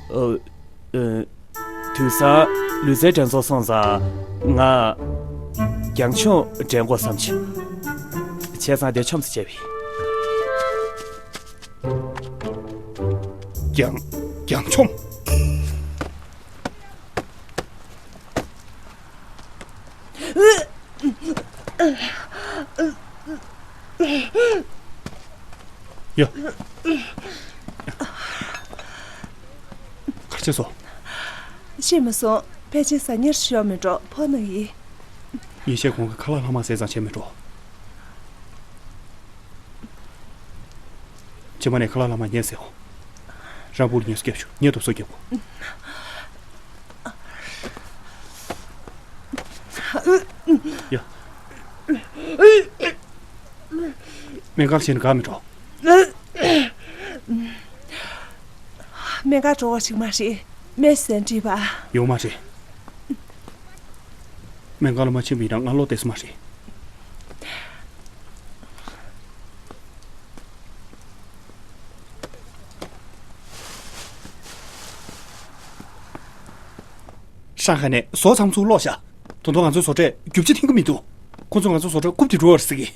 ཨ། ཨ། དུས་སང་ལུས་རྩལ་འགྲན་ཚོགས་སོང་ཙང་ང་རྒྱང་མཆོང་འགྲན་དགོས་བསམ་བྱུང་། བྱས་ཙང་དེ་མཆོངས་ཙམ་བྱས་པ་ཡིན། རྒྱང་། རྒྱང་མཆོངས། ཡ། གར་ཕྱིན་སོང་། ཤེས་མ་སོང་། ཕལ་ཆེར་ཟ་ཉལ་ཞུ་མེད་འགྲོ། ཕོ་ནང་ཡིན། ཉིན་ཤས་གོང་གི་ཁ་ལག་ལྷག་མ་ཟས་ཙང་བྱས་མེད་འགྲོ། རྗེས་མ་ནས་ཁ་ལག་ལྷག་མ་ཉན་ཟེར་འོ། རང་སྦུག་ལ་ཉལ་གསོ་རྒྱབ་ཤོག་ངས་དུབ་གསོ་རྒྱབ་གོ། ཡ། སྨན་ཁང་ཕྱིན་ན་དགའ་མི་འགྲོ། སྨན་ཁང་འགྲོ་བ་ཞིག་མ་རེད། སྨན་ཟས་འགྲིག་པ། ཡོང་མ་རེད། སྨན་ཁང་ལ་མ་ཕྱིན་པ་ཡིན་ན་ང་ལོག་བསྡད་ས་མ་རེད། ཧྲང་ཧའེ་ནས་བཟོ་ཚང་ཚུར་ལོག་ཤག་ད་དུང་ང་ཚོའི་བཟོ་གྲྭས་རྒྱུ་ཆ་འཐེན་གྱི་མི་འདུག་ཁོ་ཚོས་ང་ཚོའི་བཟོ་གྲྭ་རྐུབ་དེ་འགྲོ་བར་ཟེར་གི།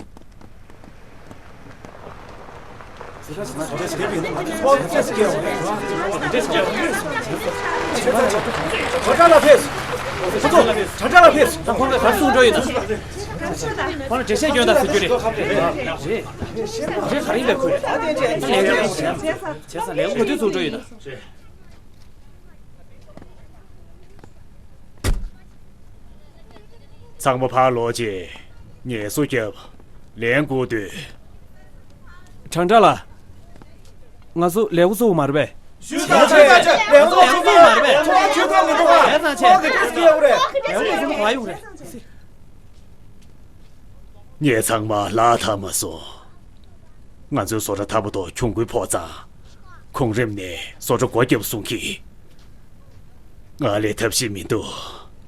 ཁོང་ལ་འགྲེལ་བཤད་སྐྱོན་དང་ཟེར་རྒྱུ་རེད། རེད། རེད། ག་རེ་ལས་ཁུལ་རེད། ལས་ཁུལ་རེད། བྱས་ཙང་ལས་ཁུངས་ག་དུས་ཚུགས་འགྲོ་ཡོད་ན། ཚང་མ་ཕར་ལོག་རྗེས་ངལ་གསོ་རྒྱབ། ལན་བསྐུར་དུས། ཁྲང་ཁྲང་ལགས། ང་ཚོ་ལས་འགོ་ཚུགས་མ་རེད་པས། ཞུས་དང་ཆེ། ལས་འགོ་ཚུགས་མ་རེད་པས། ཁྲང་ཁྲང་ཆུ་ཚོད་མི་འདུག་ག་ལས་དང་ཆེ། ཁོང་གི་ཏོག་ཙམ་ཡོད་རེད། ལས་འགོ་ཚུགས་མ་ཡོང་རེད། ངས་ཚང་མ་ལྷག་ཐབས་མ་སོང་། ང་ཚོའི་བཟོ་གྲྭ་ཐར་པ་ཐོག་གྱོང་གུན་ཕོག་ཙང་། ཁོང་རིམ་ནས་བཟོ་གྲྭ་སྒོ་བརྒྱབ་གསུང་གི། ང་ལས་ཐབས་ཤེས་མི་འདུག་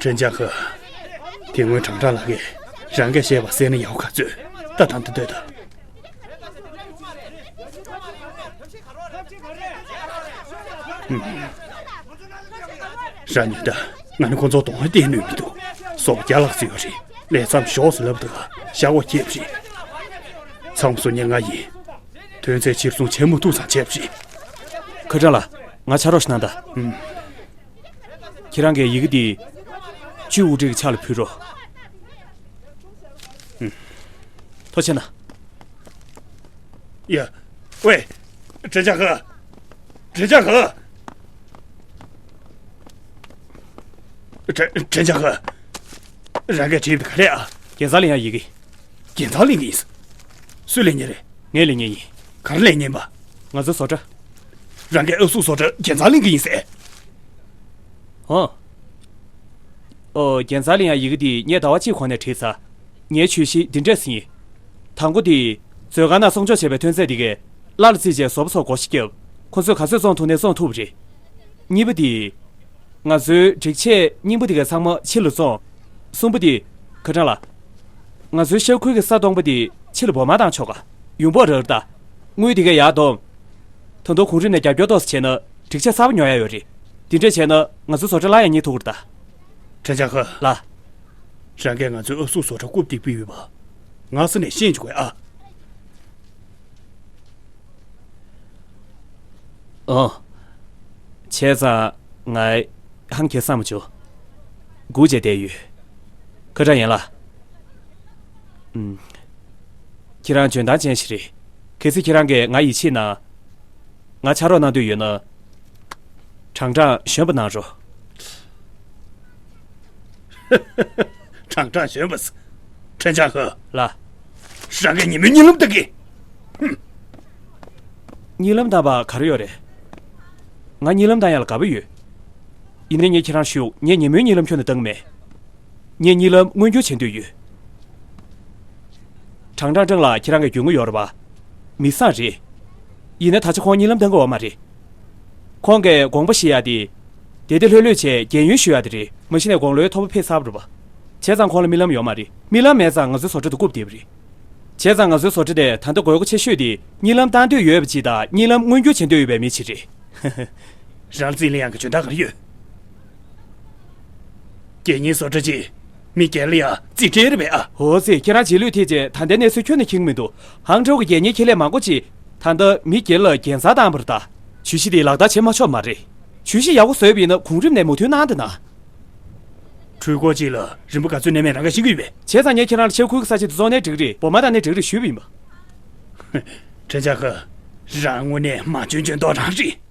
ཁྲེན་ཅང་ཧེ། དེ་སྔོན་ཁྲང་ཁྲང་ལགས་ཀྱིས་རང་གིས་བཤད་པ་གསན་ན་ཡག་པོ་ག་ཚོད་ད་ད་འདི་ལྟོས་དང་། རང་ཉིད་ད་ང་ནི་ཁོ་ཚོ་གདོང་ལ་བལྟས་ནུས་མི་འདུག་སོ་པ་བརྒྱ་ལྷག་ཙམ་ཡོད་རེད། ལས་མཚམས་ཞོག་ཟེར་ལབ་འདུག་ཤ་བོ་ཁྱེར་རེད། ཚང་མ་སུ་ཉེ་ང་ཡིན། དོན་ཚན་ཕྱིར་ཚོང་བྱེད་མ་ཐུབ་ཙང་བྱས་པ་རེད། ཁ་ཁྲང་ལགས། ང་ཕྱག་རོགས་ཤིག་གནང་དང་། ཨུམ། ཁྱེད་རང་གིས་ཡི་གེ་འདི་ཅུས་དབུ་ཁྲིད་ཀྱི་ཕྱག་ལ་ཕུལ་རོགས། ཐུགས་རྗེ་གནང་། ཡ། ཝེ། ཁྲེན་ཅང་ཧེ། ཁྲེན་ཅང་ཧེ། ཁྲེན་ཁྲེན་ཅང་ཧེ། རང་གིས་བྲིས་པ་ག་རེ་ཨ། རྒྱལ་ཚང་ལེན་ཡག་ཡི་གེ། རྒྱལ་ཚང་ལེན་གྱི་ཡིན། སུས་ལེན་མཁན་རེད། ངས་ལེན་མཁན་ཡིན། ག་རེ་ལེན་མཁན་པ། ང་ཚོའི་བཟོ་གྲྭ། རང་གིས་ཨུ་སུའི་བཟོ་གྲྭ་རྒྱལ་ཚང་ལེན་གྱི་ཡིན་ཟེར། ཨོ། ཨོ། རྒྱལ་ཚང་ལེན་ཡག་ཡི་གེ་འདི་ངས་ཟླ་བ་གཅིག་གོང་ནས་བྲིས་ཚར། ངའི་ཇུས་གཞི་འདི་འདྲས་ཡིན། དང་པོ་དེ། མཛོད་ཁང་ནང་གསོག་འཇོག་བྱས་པའི་ཐོན་རྫས་འདི་གས་གླ་ལ་བརྩིས་བྱས་བཟོ་པ་ཚོར་བགོ་བཤའ་བརྒྱབ། ཁོ་ཚོས་ག་ཚོད་བཙོང་ཐུབ་ནའི་བཙོང་ཐུབ་པ་རེད། གཉིས་པ་དེ། ང་ཚོའི་སྒྲིག་ཆས་རྙིང་པ་དེ་གས་ཚང་མ་ཕྱིར་ལ་བཙོང་། གསུམ་པ་དེ། ཁ་ཁྲང་ལགས། ང་ཚོའི་ཤ་ཁུལ་གྱི་ས་སྟོང་པ་དེ་ཕྱིར་ལ་འབོར་མ་བཏང་ཆོག་ག་ཡོང་འབབ་རག་རེད་ད། དངུལ་དེ་གས་ཡར་བསྡོམས། ད་དུང་གོང་རིམ་ནས་རྒྱབ་སྐྱོར་ཏོག་ཙམ་བྱས་ན་སྒྲིག་ཆས་གསར་པ་ཉོ་ཡག་ཡོད་རེད། དེ་འདྲས་བྱས་ན་ང་ཚོའི་བཟོ་གྲྭ་སླར་ཡང་རྙེད་ཐུབ་ཀྱི་རེད་ད། ཁྲེན་ཅང་ཧེ། ལགས། རང་གིས་ང་ཚོའི་ཨུ་སུའི་བཟོ་གྲྭ་རྐུབ་སྟེགས་ཕུལ་ཡོད་པ། སྔ་ས་ནས་ཤེས་བཅུག་གས་ཨ། ཨོ། བྱས་ཙང་ང་ཧང་གིས་བསམ་བྱུང་། སྒུག་བྱས་བསྡད་ཡོད། ཁ་ཁྲང་ཡན་ལགས། ཨུམ། ཁྱེད་རང་འཇོན་ཐང་ཅན་ཞིག་རེད། གལ་སྲིད་ཁྱེད་རང་གིས་ང་ཡིད་ཆེས་ན། ང་ཕྱག་རོགས་གནང་འདོད་ཡོད་ན། ཁྲང་ཁྲང་གཞོན་པ་གནང་རོགས། ཁྲང་ཁྲང་གཞོན་པ་ཟེར། ཁྲེན་ཅང་ཧེ། ལགས། རང་གིས་ཉིན་མོའི་གཉིད་ལམ་བཏང་གི། ཧུམ། གཉིད་ལམ་བཏང་བ་ག་རེ་ཡོད་རེད། ང་གཉིད་ལམ་བཏང་ཡག་ལ་དགའ་པོ་ཡོད། ཡིན་ནའི་ངས་ཁྱེད་རང་ཞུ། ངས་ཉིན་མོའི་གཉིད་ལམ་ཁྱོན་ནས་བཏང་མེད། ངས་གཉིད་ལམ་མངོན་འགྱུར་བྱེད་འདོད་ཡོད། ཁྲང་ཁྲང་ཀྲང་ལགས་ཁྱེད་རང་གི་རྒྱུས་མངའ་ཡོད་རེད་པ། མི་བཟང་རེད། ཡིན་ན་ད་ཆ་ཁོང་གཉིད་ལམ་བཏང་གི་ཡོད་མ་རེད། ཁོང་གིས་དགོངས་པ་བཞེས་ཡག་དེ། བདེ་བདེ་ལྷོད་ལྷོད་བྱས་རྒན་ཡོལ་ཞུ་ཡག་དེ་རེད། མ་གཞི་ནས་དགུང་ལོའི་མཐོ་པོ་ཕེབས་ཚར་བ་རེད་པ། བྱས་ཙང་ཁོང་ལ་རྨི་ལམ་ཡོད་མ་རེད། རྨི་ལམ་མེད་ཙང་ང་ཚོའི་བཟོ་གྲྭ་དེ་རྐུབ་བསྡད་པ་རེད། བྱས་ཙང་ང་ཚོའི་བཟོ་གྲྭ་དེ་ད་ལྟ་དགོས་མཁོ་ཆེ་ཤོས་དེ་གཉིད་ལམ་བཏང་འདོད་ཡོད་པ་གཅིག་དང་གཉིད་ལམ་མངོན་འགྱུར་བྱེད་འདོད་ཡོད་པའི་མི་གཅིག་རེད། རང་ལ་རྩིས་ལེན་ཡག་གི་འཇོན་ཐང་ག་རེ་ཡོད། རྒྱལ་གཉེར་བཟོ་གྲྭ་ཅིག་མི་སྒེར་ལ་ཡང་རྩིས་སྤྲད་རེད་པས་ཨ། འོ་ཙི། ཁྱེད་རང་རྗེས་ལུས་ཐེབས་རྗེས་ད་ལྟའི་གནས་ཚུལ་ཁྱོན་ནས་མཁྱེན་གྱི་མི་འདུག་ཧང་ཀྲོའུ་གི་རྒྱལ་གཉེར་ཁེ་ལས་མང་པོ་ཅིག་ད་ལྟ་མི་སྒེར་ལ་རྒྱལ་མཚར་བཏང་བ་རེད་ད། ཇུས་གཞི་དེ་ལག་བསྟར་བྱེད་མ་ཆོག་མ་རེད། ཇུས་གཞི་ཡག་པོ་བཟོས་པ་ཡིན་ན་གོང་རིམ་ནས་མོས་མཐུན་གནང་དང་ན། འཕྲུལ་འཁོར་གཅིག་ལ་རིན་པ་ག་ཚོད་གནས་མེད་རང་གིས་ཤེས་ཀྱི་ཡོད་པས། བྱས་ཙང་ངས་ཁྱེད་རང་ལ་ཤ་ཁུལ་གྱི་ས་ཆ་དེ་བཙོང་ནའི་འགྲིག་རེད། འབོར་མ་བཏང་ནའི་འགྲིག་རེད་ཞུས་པ་ཡིན་པ། ཁྲེན་ཅང་ཧེ། རང་དངོས་གནས་མ་འཇོན་འཇོན་མདོག་རང་རེད།